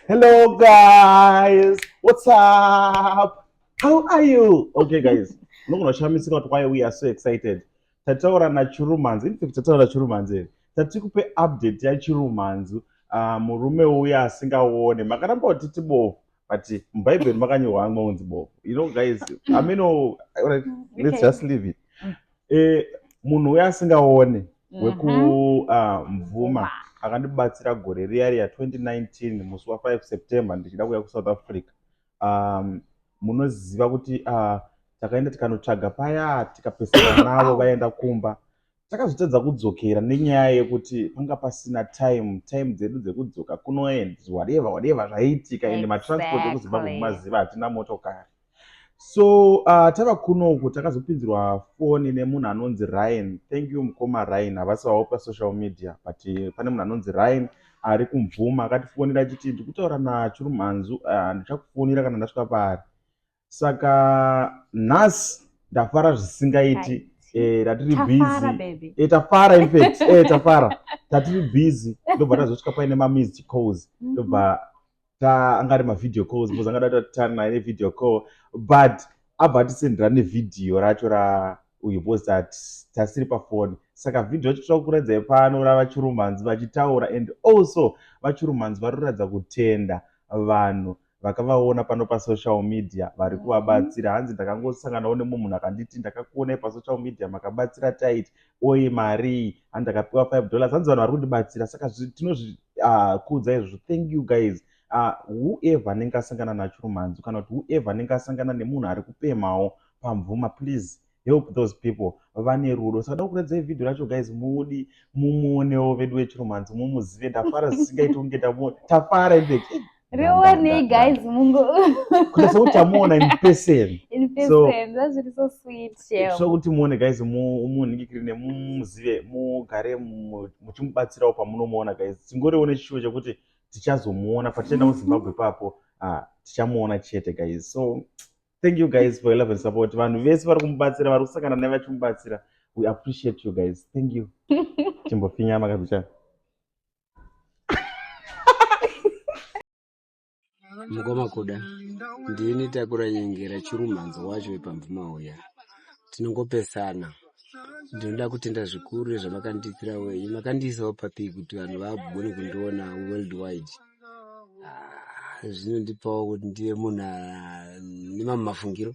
Hello guys, what's up? How are you? Okay guys, unogona kushamisika kuti why we are so excited. Tataura naChirumanzu, in fact tataura naChirumanzu here. Tatikupe update yaChirumanzu, murume uya asingaone. Makaramba kuti bofu, but muBhaibheri makanyorwa amwe unzi bofu. You know guys, I mean, oh, alright, let's just leave it. Munhu uya asingaone wekuMvuma akandibatsira gore riya riya 2019 musi wa5 September ndichida kuuya kuSouth Africa. Munoziva kuti takaenda tikanotsvaga paya, tikapesana navo vaenda kumba. Takazotadza kudzokera nenyaya yekuti panga pasina time dzedu dzekudzoka kuno and whatever whatever zvaiitika, ende matransport ekuZimbabwe mumaziva, hatina motokari. So tava kunoku takazopinzirwa foni nemunhu anonzi Ryan. Thank you, mukoma Ryan. Havasi vavo pasocial media, but pane munhu anonzi Ryan ari kuMvuma akatifonera achiti ndikutaura naChirumhanzu, ndichakufonera kana ndasvika paari. Saka nhasi ndafara zvisingaiti. Tatiri Tafara, busy. Baby. Tafara, in fact, tafara. Tatiri busy, ndobva tazosvika paine mamissed calls, ndobva anga ari mavideo calls because angada tatana naye nevideo call, but abva atisendera nevhidhiyo racho ra uyu because tasiri pafoni. Saka vhidhiyo racho toda kukuratidzai pano ravaChirumhanzu vachitaura, and also vaChirumhanzu vari kuratidza kutenda vanhu vakavaona pano pasocial media vari kuvabatsira. Hanzi ndakangosanganawo nemumwe munhu akanditi ndakakuonai pasocial media makabatsira taiti oye mari, hanzi ndakapiwa $5, hanzi vanhu vari kundibatsira. Saka tinozvikudza izvozvo. Thank you guys. Whoever anenge asangana naChirumhanzu kana kuti whoever anenge asangana nemunhu ari kupemhawo paMvuma, please help those people, vane rudo. Saka da kuratidzai vhidhiyo racho guys, mudi mumuonewo vedu veChirumhanzu, mumuzive. Ndafara zvisingaiti kunge tafara, in fact. Rionei guys, mungo Kuita sekuti tamuona in person. In person, that's really so sweet, Shem. So kuti muone guys, munhingikiri nemumuzive, mugare muchimubatsirawo pamunomuona guys. Tingoriwo nechishuwo chekuti tichazomuona patichaenda muZimbabwe ipapo, tichamuona chete guys. So thank you guys for your love and support. Vanhu vese vari kumubatsira, vari kusangana naye vachimubatsira, we appreciate you guys. Thank you. Chimbofinyama kabichana. Mukoma Kuda, ndini Takura Nyengera, Chirumhanzu wacho wepaMvuma uya. Tinongopesana. Ndinoda kutenda zvikuru nezvamakandiitira wenyu. Makandiisawo papi kuti vanhu vagone kundiona worldwide. Ah, zvinondipawo kuti ndive munhu ane mamwe mafungiro.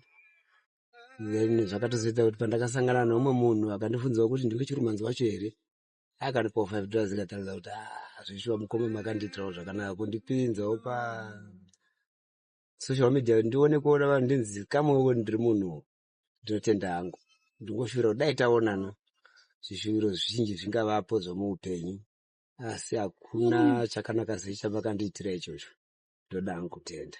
Then zvakatozoita kuti pandakasangana neumwe munhu akandifunzawo kuti ndiwe Chirumhanzu wacho here, akandipawo $5, ikataridza kuti ah, zvishuwa mukoma makandiitirawo zvakanaka kundipinzawo pa social media ndione kuona vanhu ndinzikamwewo kuti ndiri munhu. Ndinotenda hangu, ndingoshuvira kuti dai taonana. Zvishuviro zvizhinji zvingavapo zvomuupenyu, asi hakuna chakanaka sei chamakandiitira ichocho. Ndoda hangu kutenda.